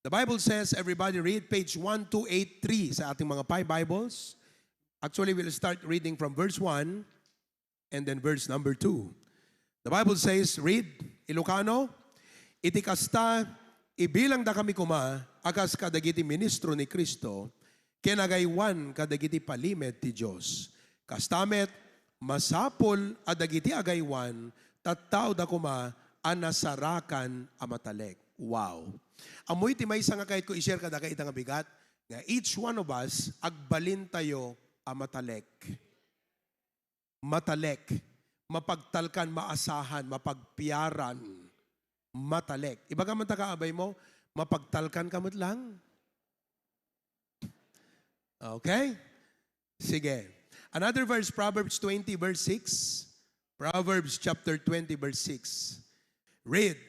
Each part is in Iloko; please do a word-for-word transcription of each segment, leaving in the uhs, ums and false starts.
The Bible says, everybody read page one two eight three sa ating mga Pi Bibles. Actually, we'll start reading from verse one and then verse number two. The Bible says, read, Ilocano, iti kasta, ibilangdakami koma a kas kadagiti ministro ni Cristo, ken agaywan kadagiti palimed ti Dios. Kasta met, masapul a dagiti agaywan, tattaoda koma a nasarakan a matalek. Wow! Ammoy ti maysa nga kayatko i-share kadaka ita nga bigat, nga each one of us, agbalintayo a matalek. Matalek. Mapagtalkan, maasahan, mapagpiaran. Matalek. Ibaga man ta kaabay mo, mapagtalkan ka met lang. Okay? Sige. Another verse, Proverbs twenty, verse six. Proverbs chapter twenty, verse six. Read,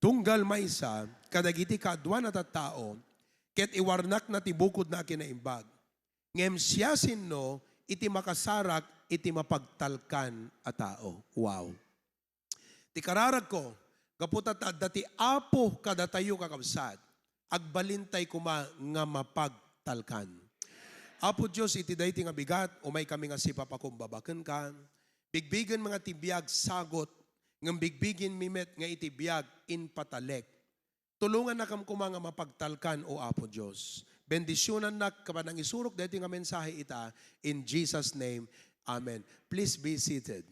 Tunggal maysa kadagiti kaaduan a tattao, ket iwarnakna ti bukodna a kinaimbag. Ngem siasino iti makasarak iti mapagtalkan a tao? Wow. Ti kararagko, gapu ta adda ti Apo kadatayo, kakabsat, agbalintay koma nga mapagtalkan. Apo Dios, iti daytoy nga bigat, umay kami nga sipapakumbaba kenka. Bigbigen mi nga ti biag sagut, ngem bigbigen mi met nga iti biag impatalek. Tulongannakam koma nga mapagtalkan, O Apo Dios. Bendisionannak ken panangisurok daytoy nga mensahe ita, in Jesus' name. Amen. Please be seated.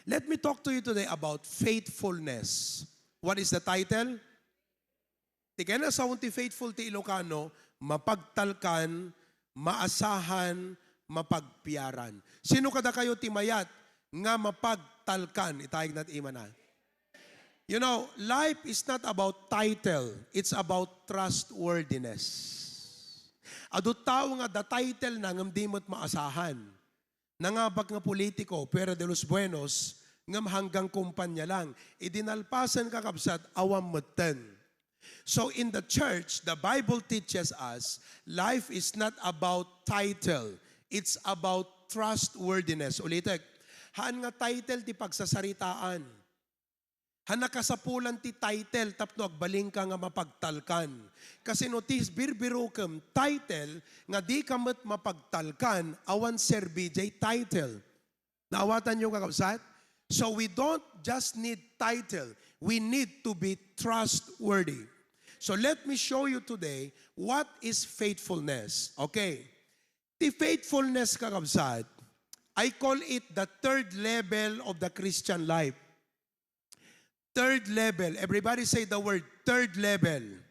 Let me talk to you today about faithfulness. What is the title? Ti kayatna a sawen ti faithful ti Ilocano, mapagtalkan, maasahan, mapagpiaran. Sino kadakayo ti mayat nga mapagtalkan? Itayegna ti imana. You know, life is not about title, it's about trustworthiness. Adu tao nga adda title na ngem di met maasahan. Nangabak nga politiko, Fuera de los Buenos, ngem hanggang kumpanya lang. Idi nalpasen, kakabsat, awan metten. So in the church, the Bible teaches us, life is not about title. It's about trustworthiness. Ulitek, haan nga title ti pagsasaritaan. Haan a kasapulan ti title tapno agbalinka nga mapagtalkan. Kasi no ti birbirukem, title, nga dika met mapagtalkan, awan serbi jay title. Naawatanyo, kakabsat? So we don't just need title. We need to be trustworthy. So let me show you today what is faithfulness. Okay. Ti faithfulness, kakabsat, I call it the third level of the Christian life. Third level. Everybody say the word, third level.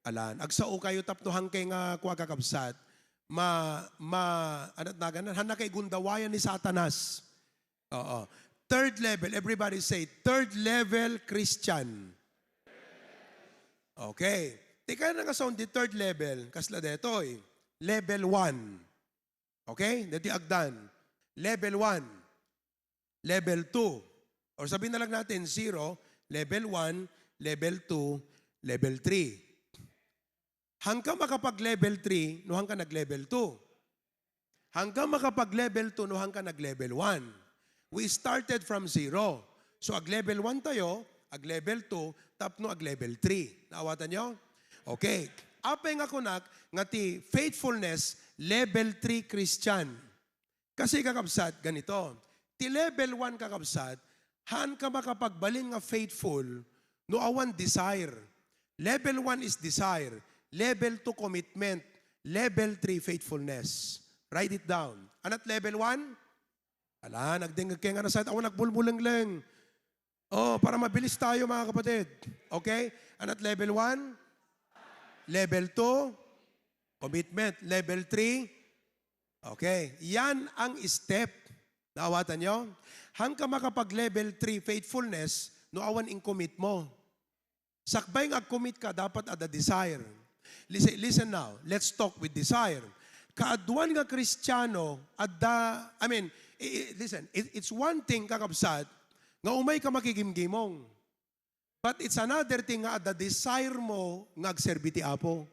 Alan, agsao kayo tapno hangkay nga kua, kakabsat. Ma, ma, ano nagan, hannakay gundawayan ni Satanas. Oo. Third level. Everybody say, third level Christian. Okay. Ti kayatna nga sawen ti third level, kasla detoy. Level one. Okay? Deti agdan. Level one. Level two. Or sabihin na lang natin, zero, level one, level two, level three. Hangka makapag-level three, no hangka nag-level two. Hangka makapag-level two, no hangka nag-level one. We started from zero. So, ag-level one tayo, ag-level two, tapno ag-level three. Naawatanyo? Okay. Apay nga kunak nga ti faithfulness, level three Christian. Kasi, kakabsat, ganito. Ti level one, kakabsat, haanka makapagbalin nga faithful no awan desire. Level one is desire. Level two, commitment. Level three, faithfulness. Write it down. Anat level one? Ala, nagdengngeg kayo nga nasayat, awan nagbulbulengleng. Oh, para mabilis tayo, mga kapatid. Okay? Anat level one? Level two? Commitment. Level three? Okay. Yan ang step. Naawatanyo? Hangka makapag-level three faithfulness no awan in-commit mo. Sakbay nga ag-commit ka, dapat adda desire. Listen, listen now. Let's talk with desire. Kaaduan nga Kristiano, adda, I mean, i-, i-, listen, it, it's one thing, kakabsat, nga umay ka makigimgimong. But it's another thing nga adda desire mo nga agserbi ti Apo.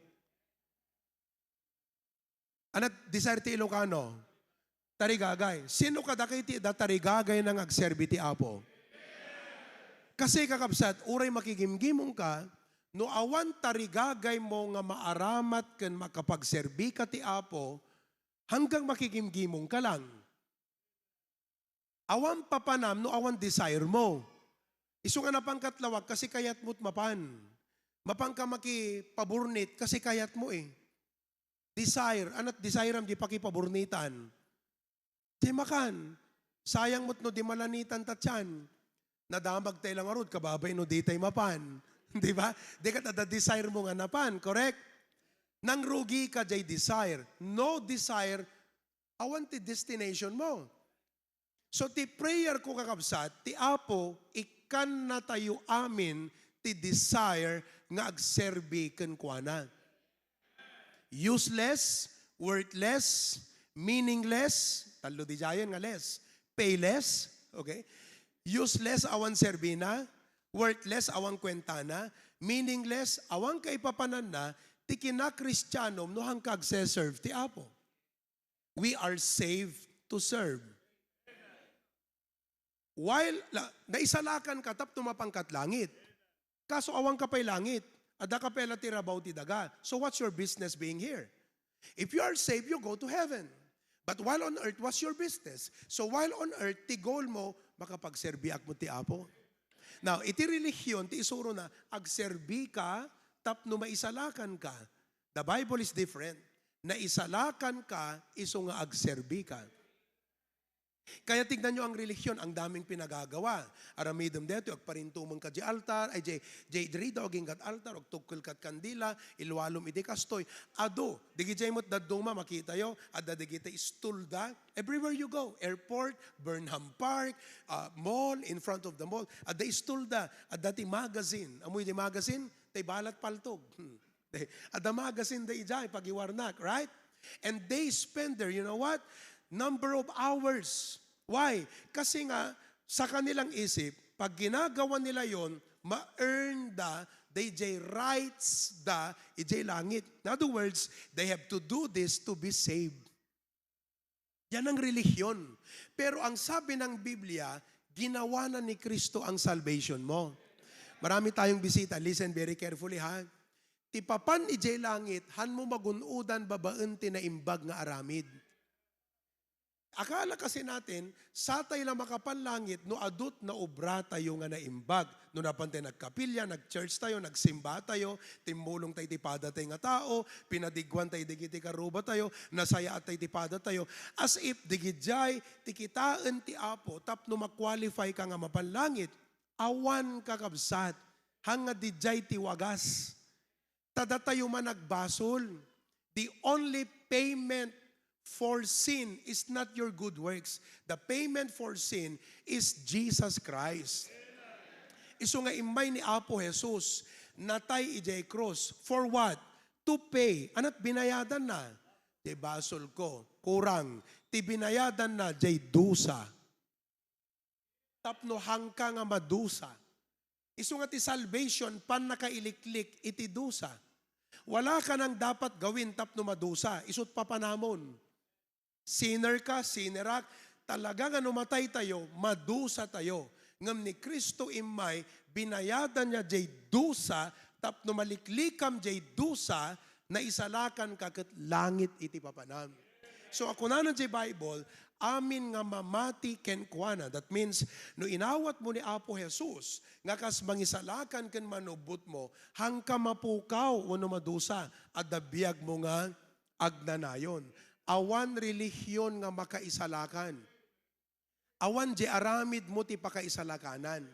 Anat desire ti Ilocano? Tarigagay. Sino kadakayo ti adda tarigagayna nga agserbi ti Apo? Kasi, kakabsat, uray makigimgimong ka, No awan tarigagaymo nga maaramat ken makapagserbika ti Apo, hanggang makigimgimongka lang. Awan papanam no awan desire mo. Isu nga napan kat lawag, kasi kayat mo't mapan. Mapan ka makipaburnit, kasi kayat mo eh. Desire, ana't desire am di pakipaburnitan? Di makan. Sayang mo't no di malanitan ta tiyan. Nadamag tay lang arud, kababay no di tay mapan. Di ba? Di kat adda desire mo nga napan, correct? Nangrugi ka jay desire. No desire, awan ti destination mo. So, ti prayer ko, kakabsat, ti Apo, ikkannatayo amin ti desire nga agserbi kenkuana. Useless, worthless, meaningless, tallo didiayen nga less, payless, okay? Useless, awan serbina, worthless, awan kuentana, meaningless, awan kaipapananna, ti kinakristianom no hangka agse-serve ti Apo. We are saved to serve. While la, naisalakan ka tapno mapan kat langit. Kaso awan ka pay langit. Adda ka pay la ti rabaw ti daga. So what's your business being here? If you are saved, you go to heaven. But while on earth, what's your business? So while on earth, ti goal mo, makapagserbiak mo ti Apo. Now, iti relihiyon, ti isuro na, agserbi ka tapno maisalakan ka. The Bible is different. Naisalakan ka, isu nga agserbi ka. Kaya tignan nyo ang relihiyon, ang daming pinagagawa. Aramidem detoy, agparintumeng ka di altar, ay, di, di, diri daw aginggat altar, agtukkel kat kandila, ilwalom iti kastoy. Adu, digidiay met dadduma, makitayo, adda digiti istulda. Everywhere you go, airport, Burnham Park, ah, mall, in front of the mall, adda istulda, adda ti magazine. Amoy di magazine, tay balat paltog. Hmm. Adda magazine da idiay, pagiwarnak, right? And they spend their, you know what? Number of hours. Why? Kasi nga, sa kanilang isip, pag ginagawa nila yon, ma-earn da, they jay rights da, ijay langit. In other words, they have to do this to be saved. Yan ang relihiyon. Pero ang sabi ng Biblia, ginawa na ni Kristo ang salvation mo. Marami tayong bisita. Listen very carefully, ha? Ti papan idiay langit, han mo magun-odan babaen ti naimbag nga aramid. Akala kasi natin, satay la makapan langit no adut naobra tayo nga naimbag. No napan tayo nagkapilya, nag-church tayo, nagsimba tayo, timmulong tayo ti pada tayo nga tao, pinadiguan tayo digiti karuba tayo, nasayaat tayo ti pada tayo. As if, digidiay, ti kitaen ti Apo, tapno ma-qualify ka nga mapan langit. Awan, kakabsat, hanga didiay ti wagas. Ta datayo man agbasol. The only payment for sin is not your good works. The payment for sin is Jesus Christ. Isu nga immay ni Apo Jesus, natay idiay krus. For what? To pay. Ana't binayadan na? Ti basol ko. Kurang. Ti binayadan na, jay dusa. Tapno hangka nga madusa. Isu nga ti salvation, pannakailiklik iti dusa. Wala ka nang dapat gawin tapno madusa. Isu't papanamon. Sinner ka, sinnerak, talaga nga no matay tayo, madusa tayo. Ngem ni Cristo immay, binayadan niya jay dusa, tapno maliklikam jay dusa, naisalakan ka ket langit iti papanam. So, a kunana jay Bible, amin nga mamati kenkuana. That means, no inawat mo ni Apo Jesus, nga kas mangisalakan ken manubbot mo, hangka mapukaw wenno madusa, adda biag mo nga agnanayon. Awan relihiyon nga makaisalakan. Awan di aramid mo ti pakaisalakanan.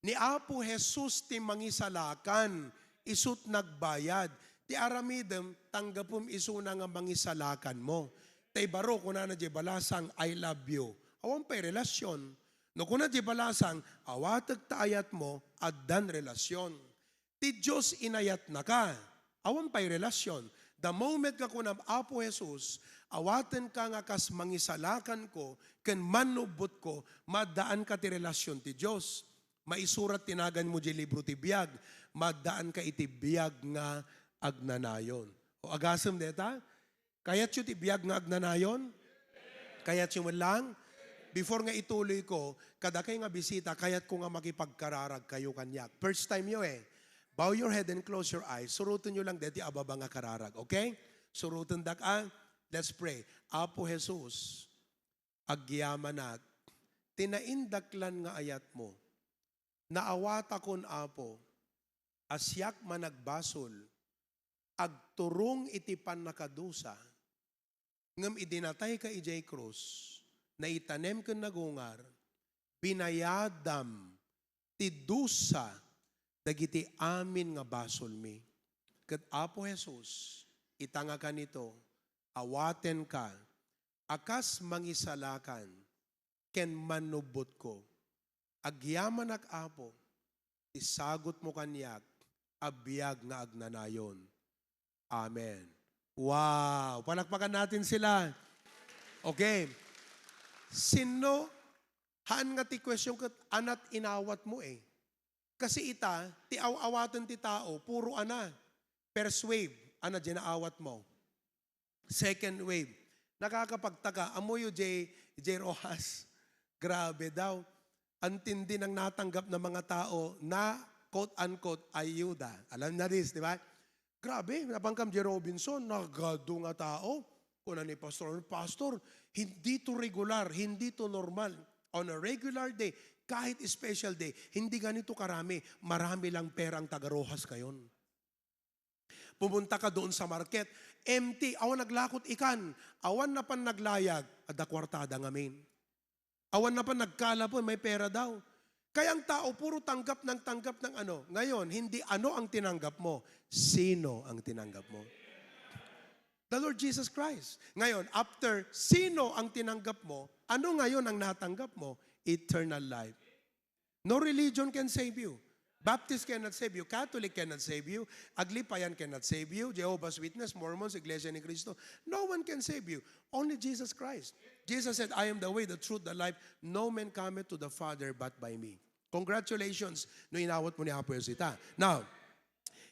Ni Apo Jesus ti mangisalakan, isu't nagbayad. Ti aramidem, tanggapem isuna nga mangisalakan mo. Tay baro, kunana di balasang, "I love you." Awan pay relasyon. No kuna di balasang, "Awatek ta ayat mo," addan relasyon. Ti Dios inayatnaka. Awan pay relasyon. The moment nga kunam, "Apo Jesus, awatenka nga kas mangisalakanko ken manubbotko," maddaanka ti relasyon ti Dios. Maisurat ti naganmo diay libro ti biag, maddaanka iti biag nga agnanayon. O agasem deta? Kayatyo ti biag nga agnanayon? Kayatyo met lang? Before nga ituloy ko, kadakay nga bisita, kayatko nga makipagkararag kayo kaniak. First time yo eh. Bow your head and close your eyes. Suroten nyo lang deti ababa nga kararag, okay? Surotendak a. Let's pray. Apo Jesus, agyamanak, ti naindaklan nga ayatmo. Naawatakon, Apo, a siak managbasol, agturong iti pannakadusa, ngem idi natayka idiay krus, naitanem ken nagungar, binayadam ti dusa dagiti amin nga basolmi. Ket Apo Jesus, ita nga kanito, awatenka a kas mangisalakan ken mannubbotko. Agyamanak, Apo, ti sagutmo kaniak a biag nga agnanayon. Amen. Wow! Palakpakan natin sila. Okay. Sino? Haan nga ti question ket anat inawat mo eh. Kasi ita, ti aw-awaten ti tao, puro ana. First wave, ana, di naawat mo. Second wave. Nakakapagtaka, amoyo, J, J Rojas. Grabe daw. Antindi ng natanggap ng mga tao na quote-unquote ayuda. Alam na this, di ba? Grabe, napan kam J Robinson, nagadu nga tao. Kuna ni Pastor, "Pastor, hindi to regular, hindi to normal. On a regular day, kahit special day, hindi ganito karami. Marami lang pera ang taga Roxas ngayon." Pumunta ka doon sa market, empty, awan naglakot ikan, awan napan naglayag, adda kuartada ngamin. Awan napan nagkalapon, may pera daw. Kaya ang tao, puro tanggap ng tanggap ng ano. Ngayon, hindi ano ang tinanggap mo, sino ang tinanggap mo. The Lord Jesus Christ. Ngayon, after sino ang tinanggap mo, ano ngayon ang natanggap mo? Eternal life. No religion can save you. Baptist cannot save you. Catholic cannot save you. Aglipayan cannot save you. Jehovah's Witness, Mormons, Iglesia ni Cristo. No one can save you. Only Jesus Christ. Jesus said, "I am the way, the truth, the life. No man cometh to the Father but by me." Congratulations, no inawat mo ni Apo Jesus ita. Now,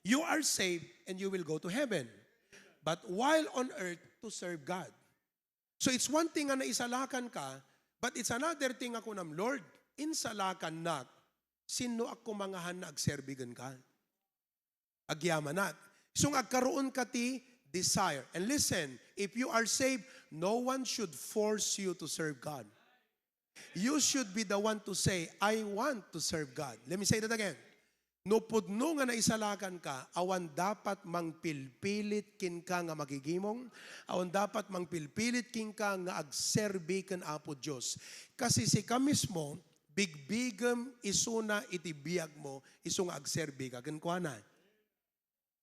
you are saved and you will go to heaven. But while on earth, to serve God. So it's one thing nga naisalakan ka, but it's another thing nga kunam, "Lord, insalakannak, sino ak kumangahan nga agserbi kenka?" Agyamanak. So nga agkaroon ka ti desire. And listen, if you are saved, no one should force you to serve God. You should be the one to say, "I want to serve God." Let me say that again. No pudno nga naisalakan ka, awan dapat mangpilpilit kenka nga makigimong, awan dapat mangpilpilit kenka nga agserbi ken Apo Dios. Kasi sika mismo, bigbigem isuna iti biag mo, isu nga agserbi ka kenkuana.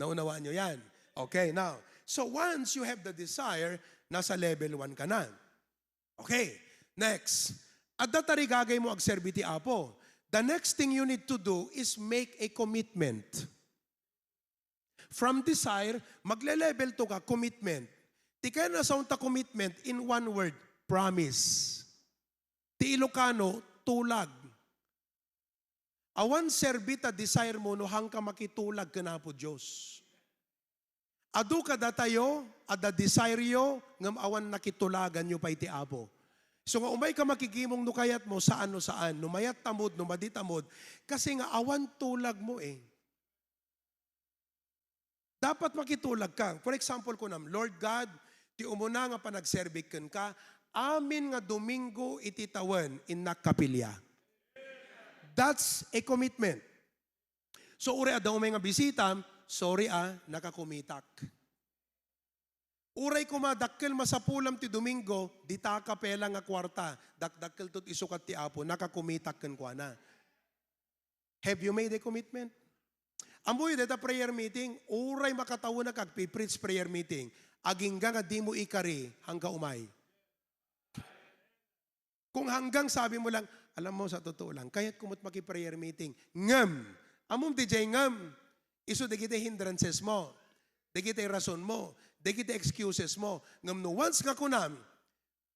Naunawaan nyo yan? Okay, now, so once you have the desire, nasa level one ka na. Okay, next. Adda tarigagay mo agserbi ti Apo. The next thing you need to do is make a commitment. From desire, magle-level two ka, commitment. Ti kayatna saon ta commitment, in one word, promise. Ti Ilocano, tulag. Awan serbi ta desire mo no hangka makitulag ken Apo Dios. Adu kadatayo, adda desire yo, ngem awan nakitulagan yo pay ti Apo. So nga umay ka makigimong no kayat mo, saan no saan, no mayat tamod, no madi tamod, kasi nga awan tulag mo eh. Dapat makitulag ka. For example, kunam, "Lord God, ti umuna nga panagserbik kenka, amin nga Domingo iti tawen, innak kapilya." That's a commitment. So, uray adda umay nga bisita, "Sorry ah, nakakumitak." Uray koma, dakkel masapulam ti Domingo, dita kapela nga kuarta, dakdakkel tot isukat ti Apo, nakakumitak kenkuana. Have you made a commitment? Ammoyo, deta prayer meeting, uray makatawenak agpi-preach prayer meeting, agingga nga dimo ikari hangga umay. Kung hanggang sabi mo lang, "Alam mo, sa totoo lang, kayat ko met maki-prayer meeting." Ngem, ammom diay ngem, isu dagiti hindrances mo, dagiti rason mo, dagiti excuses mo. Ngem no once nga kunam,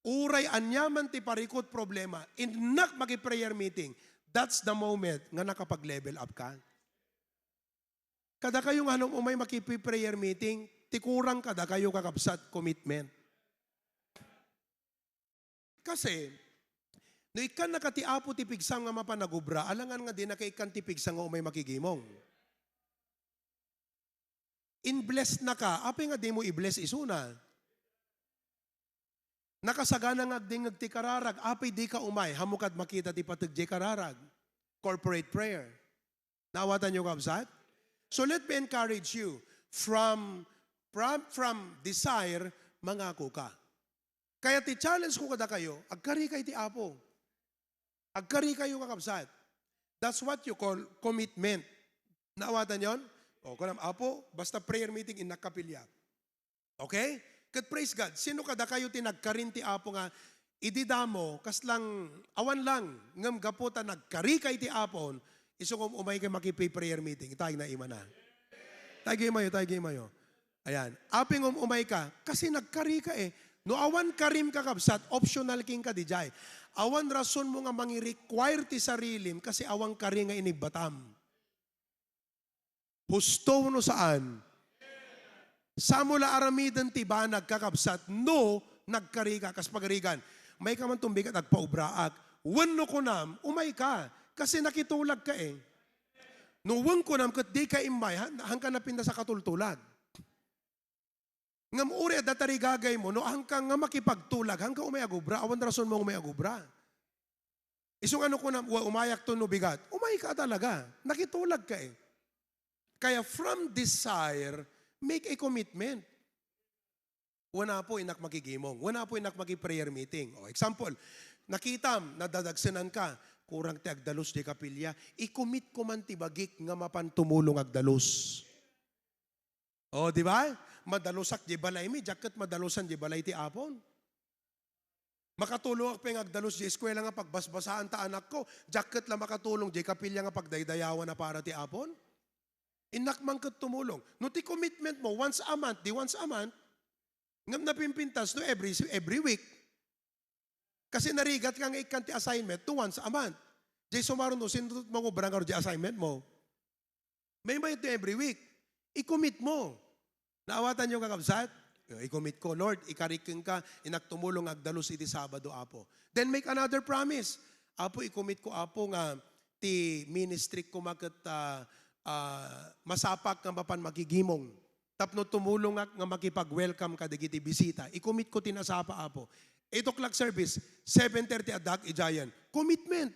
uray aniaman ti parikut problema, innak maki-prayer meeting, that's the moment nga nakapag-level up ka. Kadakayo nga anom umay makipi-prayer meeting, ti kurang kadakayo, kakabsat, commitment. Kasi, no ikkannaka ti Apo ti pigsam nga mapan nagubra, alangan nga dinaka ikkan ti pigsam nga umay makigimong. In-bless na ka, apay nga dimo i-bless isuna? Nakasagana nga agdingngeg ti kararag, apay dika umay, haanmo kad makita ti pateg diay kararag. Corporate prayer. Naawatanyo, kabsat? So let me encourage you. From, from, from desire, mangako ka. Kaya ti challenge ko kadakayo, agkari kay ti Apo. Agkari kayo, kakabsat. That's what you call commitment. Naawatanyon? O, kunam, "Apo, basta prayer meeting, innak kapilya." Okay? Ket praise God, sino kadakayo ti nagkarin ti Apo nga idi damo, kas lang, awan lang, ngem gapu ta nagkari kay ti Apon, isu nga um-, umay kay makipi-prayer meeting, itay na imana. Tayo mayo, tayo mayo. Ayan. Apay nga um-, umay ka, kasi nagkari ka eh. No awan karim, kakabsat, optional kenka diay. Awan rason mo nga mangi-require ti sarilim kasi awan kari nga inibbatam. Husto no saan? Samo la aramiden ti banag, kakabsat, no nagkari ka, kas pagarigan. Umay ka man tumbigat, agpaobraak. Wenno kunam, umay ka, kasi nakitulag ka eh. No wen kunam, ket di ka immay, ha-, haanka napintas a katultulag. Ngem uray adda tarigagaymo, no haanka nga makipagtulag, haanka umay agubra, awan rason mo umay agubra. Isu nga no kunam, "Wa, umayak to no bigat." Umay ka talaga. Nakitulag ka eh. Kaya from desire, make a commitment. Wen Apo, innak makigimong. Wen Apo, innak maki-prayer meeting. O, example, nakitam, nadadagsenan ka, kurang ti agdalus diay kapilya. I-commit ko man ti bagik nga mapan tumulong agdalus. O, di ba? Madalusak diay balaymi, diak ket madalusan diay balay ti Apon. Makatulongak pay nga agdalus diay eskuela nga pagbasbasaan ta anakko, diak ket la makatulong diay kapilya nga pagdaydayawan a para ti Apon. Innak man ket tumulong. No ti commitment mo, once a month, di once a month, ngem napimpintas no every, every week. Kasi narigat ka nga ikkan ti assignment no once a month. Diay sumaruno, sino mangubra ngarud diay assignment mo? Maymayat no every week. I-commit mo. Naawatanyo, kakabsat? I-commit ko, "Lord, ikarik kenka, innak tumulong nga agdalus iti Sabado, Apo." Then make another promise. "Apo, i-commit ko, Apo, nga ti ministry ko maket, ah, ah, masapak nga mapan makigimong. Tapno tumulongak nga makipag-welcome kadagiti bisita. I-commit ko ti nasapa, Apo." Eight o'clock service, seven thirty addaak idiayen. Commitment.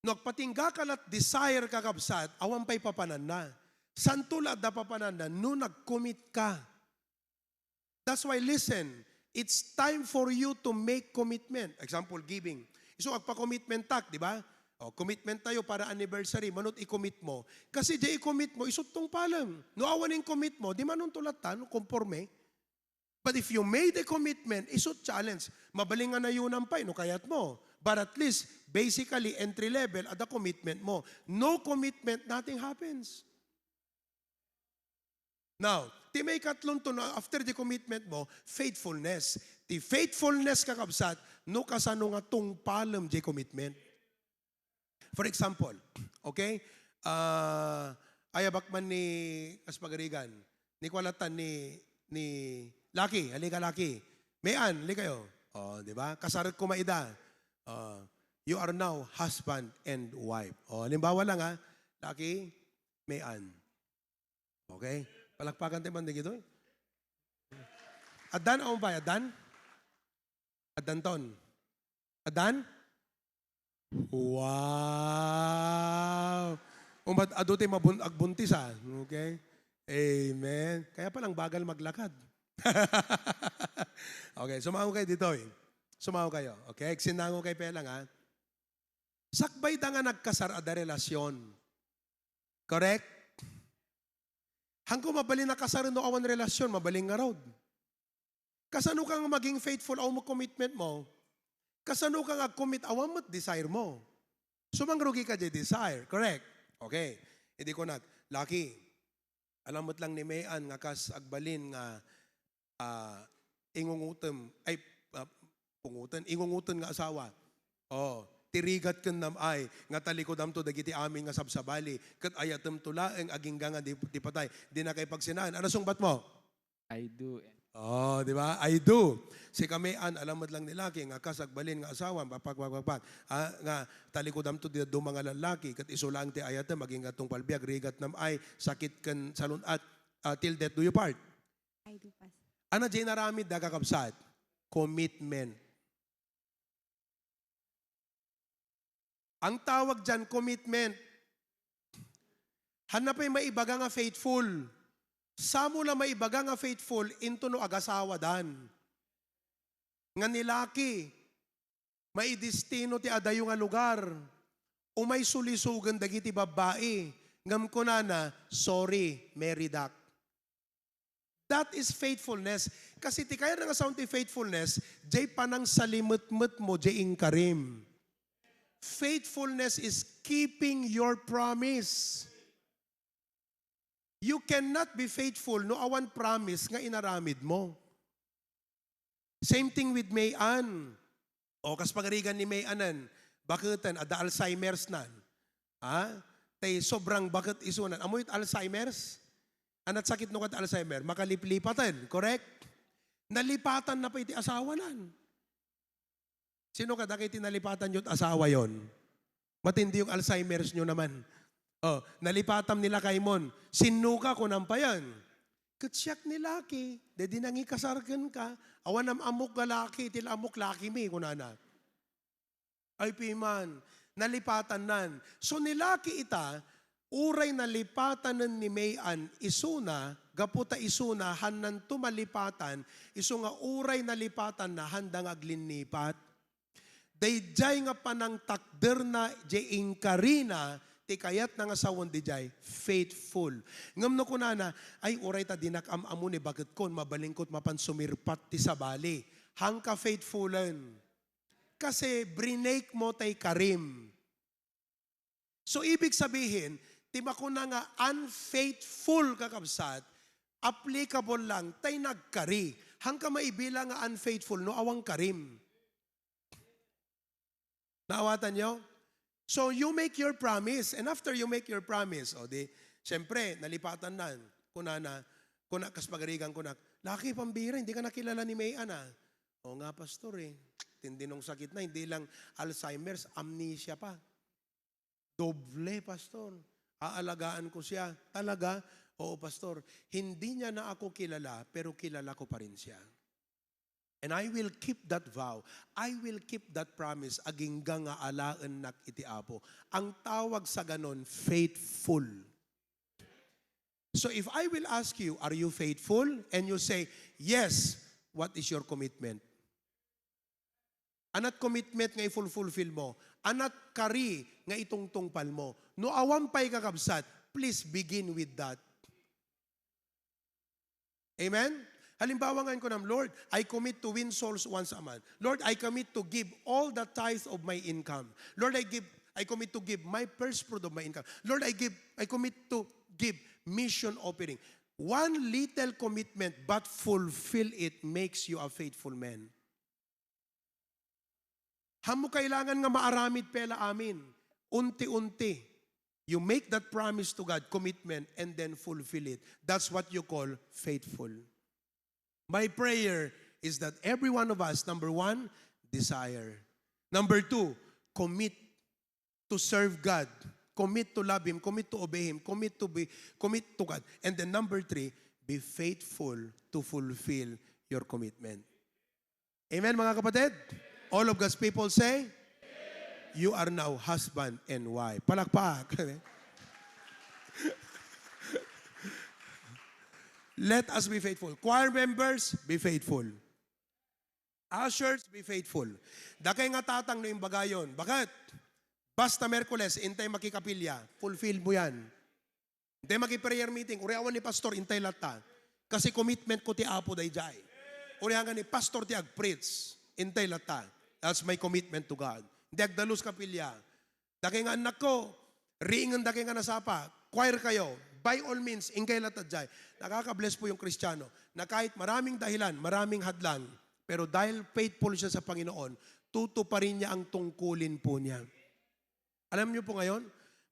No agpatingga ka lat desire, kakabsat, awan pay papananna. Santo la adda papananna no nag-commit ka. That's why, listen, it's time for you to make commitment. Example, giving. Isu agpa-commitment tak, di ba? O, commitment tayo para anniversary, manut i-commit mo. Kasi diay i-commit mo, isut tungpalem. No awan in-commit mo, di manunto latta, no, konporme. But if you made a commitment, isut challenge. Mabalin nga nayunam pay no kayat mo. But at least, basically, entry level, adda commitment mo. No commitment, nothing happens. Now, ti maikatlon to, no, after the commitment mo, faithfulness. Ti faithfulness, kakabsat, no kasano nga tungpalem diay commitment. For example, okay? Ah, ayabak man ni, kas pagarigan, ni kualatan ni, ni Lucky, halika, Lucky. Mayan, halikayo. O, di ba? Kasarek ko maida. O, you are now husband and wife. O, halimbawa lang, ha. Lucky, Mayan. Okay? Palakpakan tayo man, digito, eh. Addan, awan pay, addan? Addan ton. Addan? Wow! Umat, adu ti mabun-, agbuntis, ah. Okay? Amen. Kaya palang bagal maglakad. Okay, sumango kayo ditoy. Sumango kayo. Okay? Agsinango kayo pay lang, ha? Sakbay da nga nagkasar, adda relasyon. Correct? Haanko mabalin a kasar no awan relasyon, mabalin ngarud. Kasano ka nga maging faithful, awan met commitment mo? Kasano ka nga ag-commit, awan met desire mo? So, mangrugi ka diay desire, correct? Okay. Idi kunak, Lucky, alam met lang ni Mayan nga kas agbalin nga, ah, ingungutem, ay, ah, pungoten, ingungoten nga asawa. O, ti rigat ken nam-ay nga talikodamto dagiti amin nga sabsabali, ket ayatemto laeng agingga nga di, di patay. Dinaka ipagsinaen. Ano sungbat mo? I do and Oh, di ba? I do. Sika, May Ann, alam met lang ni laki nga kas agbalin nga asawa, pakpak, pakpak, ah, nga talikudanto ti dadduma nga lallaki, ket isu laeng ti ayatem, agingga tungpal biag, rigatnam ay sakit ken salun-at, ah, till death do you part. I do, Pastor. Ania diay inaramidda, kakabsat? Commitment. Ang tawag diyan, commitment. Hanna pay maibaga nga faithful. Samo la maibaga nga faithful into no agasawadan. Nga ni laki, maidestino ti adayo nga lugar. Umay sulisogen dagiti babbai. Ngem kunana, "Sorry, married ak." That is faithfulness. Kasi ti kayatna nga sawen ti faithfulness, diay panangsalimetmetmo diay inkarim. Faithfulness is keeping your promise. You cannot be faithful no awan promise nga inaramidmo. Same thing with May Ann. O, kas pagarigan ni May Ann, baketen, adda Alzheimer's nan. Ha? Tay sobrang baket isunan. Ammoyo ti Alzheimer's? Ania ti sakitno kad Alzheimer? Makaliplipaten, correct? Nalipatanna pay ti asawanan. Sino kadagiti nalipatanyo ti asawayon? Matindi yung Alzheimer's nyo naman. Oh, nalipatam ni lakaymon. "Sinno ka?" kunam payen. "Ket siak ni laki, daydi nangikasar kenka. Awan am-ammok nga laki, ti la-, ammok laki mi," kunana. Ay piman, nalipatannan. So, ni laki ita, uray nalipatanen ni May Ann isuna, gapu ta isuna, hannanto malipatan, isu nga uray nalipatanna, handa nga aglinnipat. Daydiay nga panangtakderna, diay inkarina, ti kayatna nga sawen didiay, faithful. Ngem no kunana, "Ay, uray ta dinak am-ammo ni baketkon, mabalinkot mapan sumirpat ti sabali." Hangka faithfulen. Kasi brinake mo tay karim. So, ibig sabihin, ti makuna nga unfaithful, kakabsat, applicable lang tay nagkari. Hangka maibilang nga unfaithful no awan karim. Naawatan nyo? So, you make your promise, and after you make your promise, o di, siyempre, nalipatan nan. Kunana, kuna, kas pagarigan kunak, "Laki, pambira, hindi ka nakilala ni May Ann, ah." "O nga, Pastor, eh. Tindinong sakit na, hindi lang Alzheimer's, amnesia pa." "Doble, Pastor. Aalagaan ko siya." "Talaga?" "Oo, Pastor. Hindi niya na ako kilala, pero kilala ko pa rin siya. And I will keep that vow. I will keep that promise. Agingga nga alaennak iti Apo." Ang tawag sa ganon, faithful. So if I will ask you, "Are you faithful?" And you say, "Yes," what is your commitment? Anat commitment nga ifulfulfill mo? Anat kari nga itungtungpal mo? No awan pay, kakabsat, please begin with that. Amen? Halimbawa ngayon kunam, "Lord, I commit to win souls once a month. Lord, I commit to give all the tithes of my income. Lord, I give, I commit to give my first fruit of my income. Lord, I give, I commit to give mission offering." One little commitment, but fulfill it, makes you a faithful man. Ammo kailangan nga maaramid pay la amin. Unti-unti. You make that promise to God, commitment, and then fulfill it. That's what you call faithful. My prayer is that every one of us, number one, desire. Number two, commit to serve God. Commit to love Him, commit to obey Him, commit to be, commit to God. And then number three, be faithful to fulfill your commitment. Amen, mga kapatid? All of God's people say, "You are now husband and wife." Palakpak. Let us be faithful. Choir members, be faithful. Ushers, be faithful. Dakay nga tatang no imbagayon. Bakit? Basta Miyerkules, intay makikapilya. Fulfill mo yan. Intay maki-prayer meeting. Uray awan ni pastor, intay latta. Kasi commitment ko ti Apo dayjay. Uray nga ni pastor ti ag-preach, intay latta. That's my commitment to God. Hindi agdalus kapilya. Dakay nga annakko, riingen dakay nga nasapa, choir kayo, by all means, ingkay latta jay. Nakaka-bless po yung Kristiyano na kahit maraming dahilan, maraming hadlang, pero dahil faithful siya sa Panginoon, tutuparin niya ang tungkulin po niya. Alam niyo po ngayon,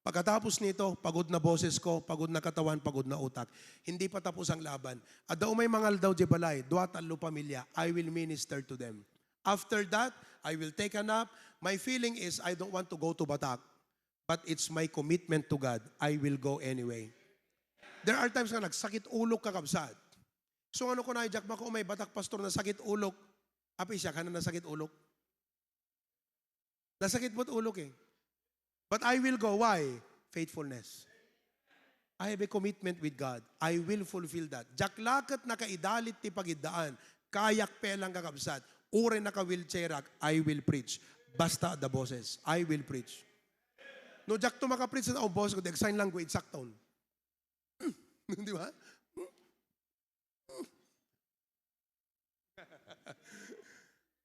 Pagkatapos nito, pagod na boses ko, pagod na katawan, pagod na utak. Hindi pa tapos ang laban. Adda umay mga aldaw di balay, dua, tallo pamilya, I will minister to them. After that, I will take a nap. My feeling is I don't want to go to Batac. But it's my commitment to God. I will go anyway. There are times nga nagsakit ulok, kakabsat. So ano ko na, Jack, baka umay Batac, pastor, nasakit ulok. Apay siak, haanna nasakit ulok? Nasakit mo't ulok eh. But I will go. Why? Faithfulness. I have a commitment with God. I will fulfill that. Diak la ket nakaidalit ti pagiddaan. Kayak pay lang, kakabsat. Uray naka-wheelchair ak, I will preach. Basta adda boses, I will preach. No, diakto maka-preach, ang boses ko, di ag-sign language, sakton. Di ba?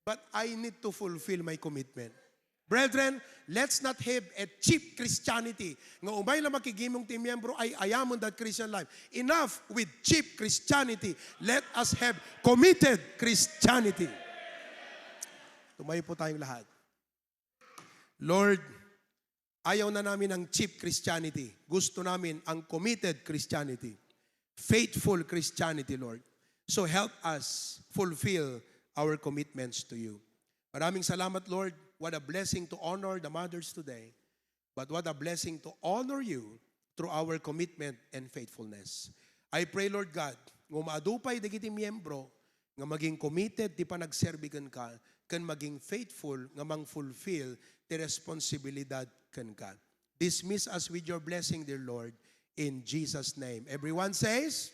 But I need to fulfill my commitment. Brethren, let's not have a cheap Christianity. Nga umay la makigimong ti miyembro, ay-ayamon that Christian life. Enough with cheap Christianity. Let us have committed Christianity. Tumayo po tayong lahat. Lord, ayaw na namin ang cheap Christianity. Gusto namin ang committed Christianity. Faithful Christianity, Lord. So help us fulfill our commitments to you. Maraming salamat, Lord. What a blessing to honor the mothers today. But what a blessing to honor you through our commitment and faithfulness. I pray, Lord God, nga umaadu pay dagiti miyembro nga maging committed ti panagserbi kenka, ken maging faithful nga mangfulfill ti responsibilidad kenka. Dismiss us with your blessing, dear Lord, in Jesus' name. Everyone says,